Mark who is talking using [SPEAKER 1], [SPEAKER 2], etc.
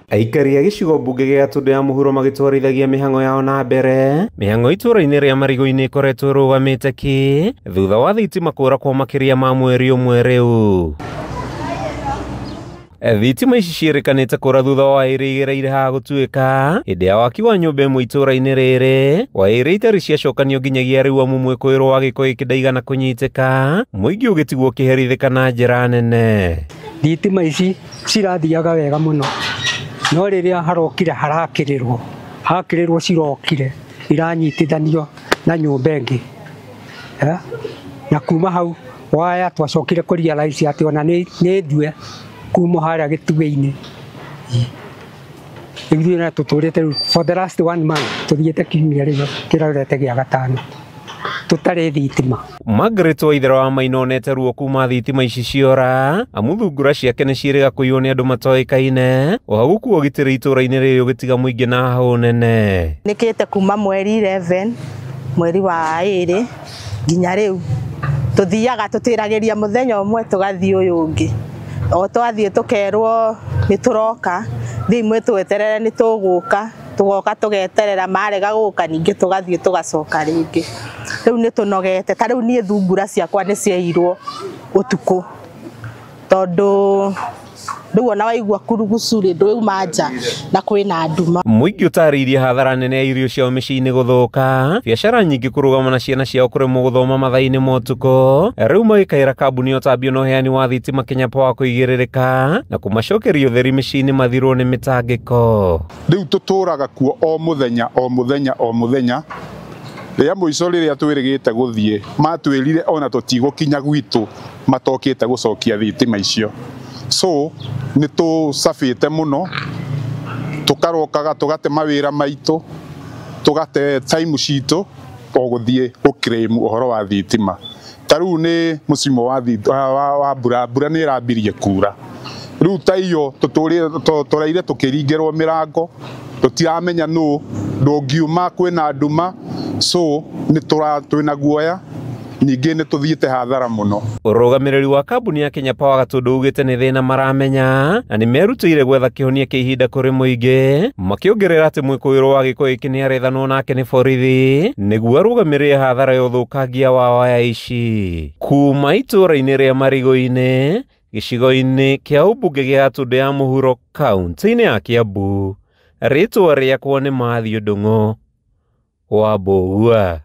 [SPEAKER 1] Aikari a gĩcigo mbunge gĩa Gatũndũ ya mũhuro magĩtwarithagia mĩhang'o yao na mbere. Mĩhang'o itũũra-inĩ rĩa Marigũ-inĩ ĩkoretwo ĩrũgamĩte ki thutha wa thitima kũra kwa makĩria ma mweri ũmwe rĩu. Thitima ici ciĩrĩkanĩte kũra thutha wa ĩrĩ igereire haha gũtuĩka hĩndĩ ya waki wa nyũmba ĩmwe itũũra-inĩ rĩrĩ waĩrĩ itarĩ ciacokanio nginyagia rĩu amu mwĩkũĩrwo wa gĩko gĩkĩ ndaigana kũnyitĩka mũingĩ ũgĩtigwo ũkĩherithĩka na njĩra nene.
[SPEAKER 2] Thitima ici cirathiaga wega mũno no rĩrĩa harokire harakĩrĩrwo hakĩrĩrwo cirokire iranyitithanio na nyũmba ĩngĩ na kuma hau waya twacokire kũ realize atĩ ona nĩ ndue kuma harĩa gĩtugĩ-inĩ ithuĩ na tũtũrĩte rĩu for the last 1 month tũthiĩte kiumia rĩu kĩrorete gĩa gatano tũtarĩ thitima.
[SPEAKER 1] Margaret Waithera wa Maina onete ruo kuma thitima ici ciora amu thungura ciake nĩ ciĩrĩga kũiywo nĩ andũ matoĩkaine o hau gũkuo gĩtĩrĩ itũũra-inĩ rĩrĩ ũgĩtiga mũingĩ na hau nene.
[SPEAKER 3] Nĩkĩte kuma mweri 11 mweri wa 2 nginya rĩu tũthiaga tũtĩragĩria mũthenya ũmwe tũgathiĩ ũyũ ũngĩ o twathiĩ tũkerwo nĩ tũroka thiĩ imwe tweterere nĩ tũgũka tugoka tugeterera marega gũka ningĩ tũgathiĩ tũgacoka rĩngĩ rĩu nĩ tũnogete ta rĩu niĩ thungura ciakwa nĩ ciairwo ũtukũ tondũ rĩu ona waigua kurugucu rĩ ndũuma nja na kwĩna nduma.
[SPEAKER 1] Mũingĩ ũtarĩirie hathara nene ya irio ciao mĩciĩ-inĩ gũthũka biacara nyingĩ kũrũgama na ciana ciao kũremwo gũthoma mathaa-inĩ ma ũtukũ rĩu magĩkaĩra kambuni ya ũtambio na ũheani wa thitima Kenya Power kũigĩrĩrĩka na kũmacokeria ũtheri mĩciĩ-inĩ mathirwo nĩ mĩtangĩko.
[SPEAKER 4] Rĩu tũtũraga kuo o mũthenya o mũthenya o mũthenya rĩa mũico rĩrĩa twĩrĩgĩte gũthiĩ matwĩrire ona tũtigũkinya gwitũ matokĩte gũcokia thitima icio. So nĩ tũcabĩte mũno tũkarokaga tũgate mawĩra maitũ tũgate time citũ o gũthiĩ gũclaim ũhoro wa thitima. Ta rĩu nĩ mũcimo wa mbura, mbura nĩ ĩrambirie kura rĩu ta iyo tũraire tũkĩringĩrwo mĩrango tũtiramenya nũ ndũngiuma kwĩna nduma so nĩ twĩna guoya ningĩ nĩ tũthiĩte hathara mũno.
[SPEAKER 1] Ũrũgamĩrĩri wa kambuni ya Kenya Power Gatũndũ ugĩte nĩ thĩna maramenya na nĩ merutĩire gwetha kĩhonia kĩa ihinda kũrĩ mũingĩ makĩongerera atĩ mwĩkũĩrwo wa gĩko gĩkĩ nĩ arethanwo nake nĩ borithi nĩguo arũgamĩrĩre hathara ya ũthũkangia wa waya ici. Kuma itũũra-inĩ rĩa Marigũ-inĩ gĩcigo-inĩ kĩa ũmbunge gĩa Gatũndũ ya mũhuro kaunti-inĩ ya Kiambu rĩtwa rĩakwa nĩ Matthew Ndung'u wa Mbũgua.